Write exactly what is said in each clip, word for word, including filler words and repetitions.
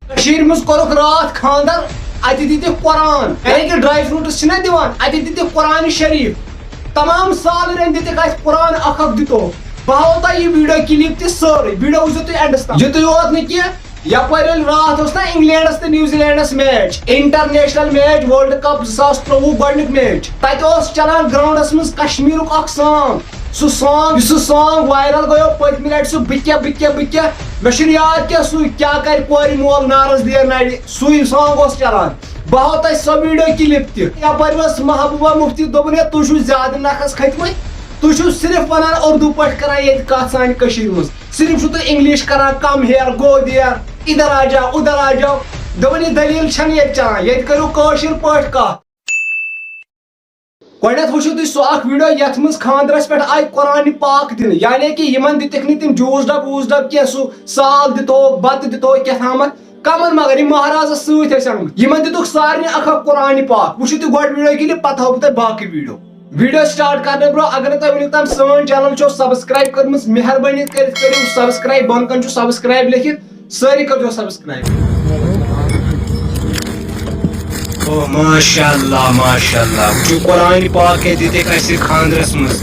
کٔشیٖرِ منٛز کوٚرُکھ راتھ خانٛدر، اَتہِ دِتِکھ قرآن، یعنی کہِ ڈراے فروٹس چھِنہ دِوان، اَتہِ دِتِکھ قرآن شریٖف۔ تمام سالرٮ۪ن دِتِکھ اَتہِ قرآن اکھ اکھ دِتو۔ بہٕ ہاوو تۄہہِ یہِ ویڈیو کلپ تہِ سٲرٕے، ویڈیو وٕچھزیو تُہۍ اینڈس تام۔ یُتُے یوت نہٕ کینٛہہ، یپٲرۍ ییٚلہِ راتھ اوس نہ انگلینڈس تہٕ نیوزی لینڈس match, international match, world cup زٕ ساس ترٛۆوُہ گۄڈنیُک میچ، تتہِ اوس چلان گراؤنڈس منٛز کشمیرُک اکھ سانگ۔ سُہ سانگ، یُس سُہ سانگ وائرل گوٚو پٔتمہِ لٹہِ، سُہ بہٕ کیٛاہ، بہٕ کیٛاہ، بہٕ کیٛاہ، مےٚ چھُنہٕ یاد کیٛاہ، سُہ کیٛاہ کرِ کورِ مول نارس دیر نرِ، سُے سانگ اوس چلان۔ بہٕ ہاوٕ تۄہہِ سۄ ویڈیو کلپ تہِ۔ یپٲرۍ ٲس محبوبہ مفتی، دوٚپُن، "ہے، تُہۍ چھِو زیادٕ نکھس کھٔتمٕتۍ، تُہۍ چھِو صرف ونان اردو پٲٹھۍ کران ییٚتہِ کتھ سانہِ کٔشیٖرِ منٛز، صرف چھِو تُہۍ انگلش کران، کم ہیر، گو دیر، ادھر آ جاؤ، ادھر آ جاؤ۔" دوٚپُن، "یہِ دٔلیٖل چھنہٕ ییٚتہِ چلان، ییٚتہِ کٔرِو کٲشِر پٲٹھۍ کتھ۔" گۄڈٕنٮ۪تھ وٕچھِو تُہۍ سُہ اکھ ویڈیو یتھ منٛز خانٛدرس پٮ۪ٹھ آیہِ قرآن پاک دِنہٕ، یعنی کہِ یِمن دِتِکھ نہٕ تِم جوٗس ڈبہٕ ووٗس ڈبہٕ کینٛہہ، سُہ سال دِتوکھ، بتہٕ دِتوکھ، کیٛاہ تامتھ، کمن مگر یِم مہرازس سۭتۍ ٲسۍ آمٕتۍ، یِمن دِتُکھ سارنٕے اکھ اکھ قرآن پاک۔ وٕچھِو تُہۍ گۄڈٕ ویڈیو کِلپ، پتہٕ ہاوٕ بہٕ تۄہہِ باقٕے ویڈیو۔ ویڈیو سٹارٹ کرنہٕ برونٛہہ اگر نہٕ تۄہہِ وٕنیُک تام سٲنۍ چینل چھو سبسکرائب کٔرمٕژ، مہربٲنی کٔرِتھ کٔرِو سبسکرائب، بۄنہٕ کنہِ چھُ سبسکرائب لیکھِتھ، سٲری کٔرۍزیو سبسکرائب۔ او ماشاء اللہ، ماشاء اللہ، وٕچھِو قرآن پاک کیٛاہ دِتِکھ اَسہِ خانٛدرس منٛز۔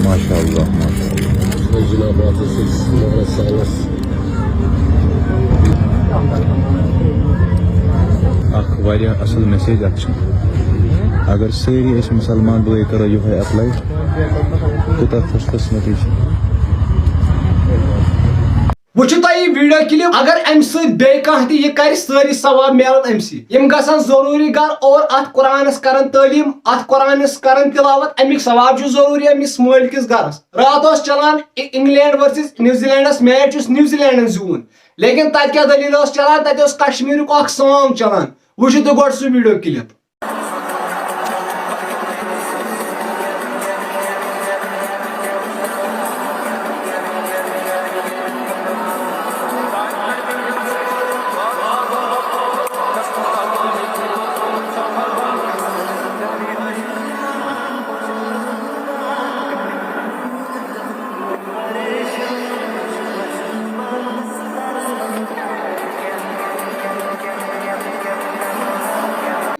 ماشاء اللہ، ماشاء اللہ۔ جناب، اتھ ٲس أسۍ مہرس سالس۔ اکھ واریاہ اصل میسیج اکھ چھِ۔ اگر سٲری أسۍ مسلمان بٲے کرو یِہوٚے اپلاے، کوٗتاہ خوش قسمتی چھِ۔ وٕچھِو تۄہہِ یہِ ویڈیو کلپ، اگر امہِ سۭتۍ بیٚیہِ کانٛہہ تہِ یہِ کرِ، سٲری ثواب میلن أمۍ سٕے۔ یِم گژھن ضروٗری گرٕ اور اتھ قرآنس کرن تعلیٖم، اتھ قرآنس کرن تلاوت، امیُک ثواب چھُ ضروٗری أمِس مٲلۍ کِس گرس۔ راتھ اوس چلان اِ-، انگلینڈ ورسز نیوزی لینڈس میچ، یُس نیوزی لینڈن زیوٗن، لیکن تتہِ کیٛاہ دٔلیٖل ٲس چلان؟ تتہِ اوس کشمیرُک اکھ سانگ چلان۔ وٕچھِو تُہۍ گۄڈٕ سُہ ویڈیو کلپ۔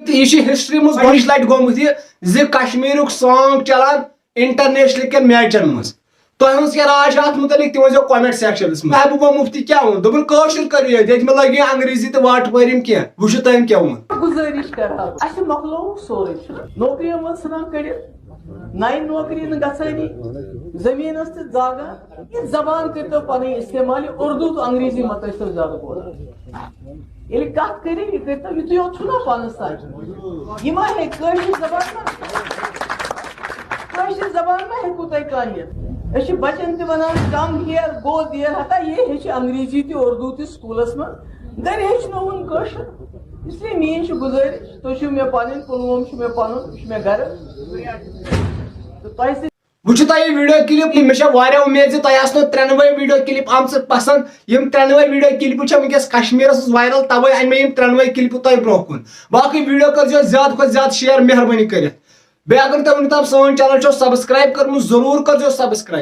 تہٕ یہِ چھِ ہسٹری منٛز گۄڈٕنِچ لٹہِ گوٚمُت یہِ زِ کشمیرُک سانگ چلان انٹرنیشنل کٮ۪ن میچن منٛز۔ تۄہہِ ہٕنٛز کیٛاہ راے چھِ اتھ مُتعلق؟ تہِ ؤنۍزیو کمنٹ سیکشنس منٛز۔ محبوبہ مفتی کیٛاہ ووٚن؟ دوٚپُن، "کٲشُر کٔرِو ییٚتہِ، ییٚتہِ مہ لٲگِو انگریزی تہٕ واٹھ پٲرِم کینٛہہ۔" وٕچھِو تٔمۍ کیٛاہ ووٚن۔ گُزٲرِش کرٕ ہا، اَسہِ مۄکلوو سورُے، چھُنہ؟ نوکرِیو منٛز ژھٕنان کٔڑِتھ، نَیہِ نوکری نہٕ گژھٲنی، زٔمیٖنَس تہِ زاگان۔ یہِ زبان کٔرۍتو پَنٕنۍ استعمال، یہِ اردو تہٕ انگریزی مہ ٲسۍتو زیادٕ بولان۔ ییٚلہِ کَتھ کٔرِو، یہِ کٔرۍتو، یُتُے یوت چھُنہ پانَس تام۔ یہِ ما ہیٚکہِ کٲشِر زبان ما، کٲشِر زبان ما ہیٚکِو تۄہہِ کانٛہہ نِتھ؟ أسۍ چھِ بَچَن تہِ وَنان، "کم ہیر گو دیر ہتا"، یہِ ہیٚچھِ انگریزی تہِ اردو تہِ سکوٗلَس منٛز۔ گرِ ہیٚچھنووُن کٲشُر۔ اس لیے میٲنۍ چھِ گُزٲرِش، تُہۍ چھِو مےٚ پنٕنۍ، پُلووم چھُ مےٚ پنُن، یہِ چھُ مےٚ گرٕ۔ تہٕ تۄہہِ سۭتۍ وٕچھِو تۄہہِ یہِ ویڈیو کلپ، مےٚ چھےٚ واریاہ امید زِ تۄہہِ آسنو ترٛٮ۪نوَے ویڈیو کلپ آمژٕ پسند۔ یِم ترٛٮ۪نوَے ویڈیو کلپہٕ چھےٚ وٕنکیٚس کشمیرس منٛز وائرل، توے انہِ مےٚ یِم ترٛٮ۪نوَے کلپہٕ تۄہہِ برونٛہہ کُن۔ باقٕے ویڈیو کٔرزیو زیادٕ کھۄتہٕ زیادٕ شیئر مہربٲنی کٔرِتھ۔ بیٚیہِ اگر تۄہہِ وٕنیُک تام سٲنۍ چینل چھو سبسکرائب کٔرمٕژ، ضروٗر کٔرزیو سبسکرائب۔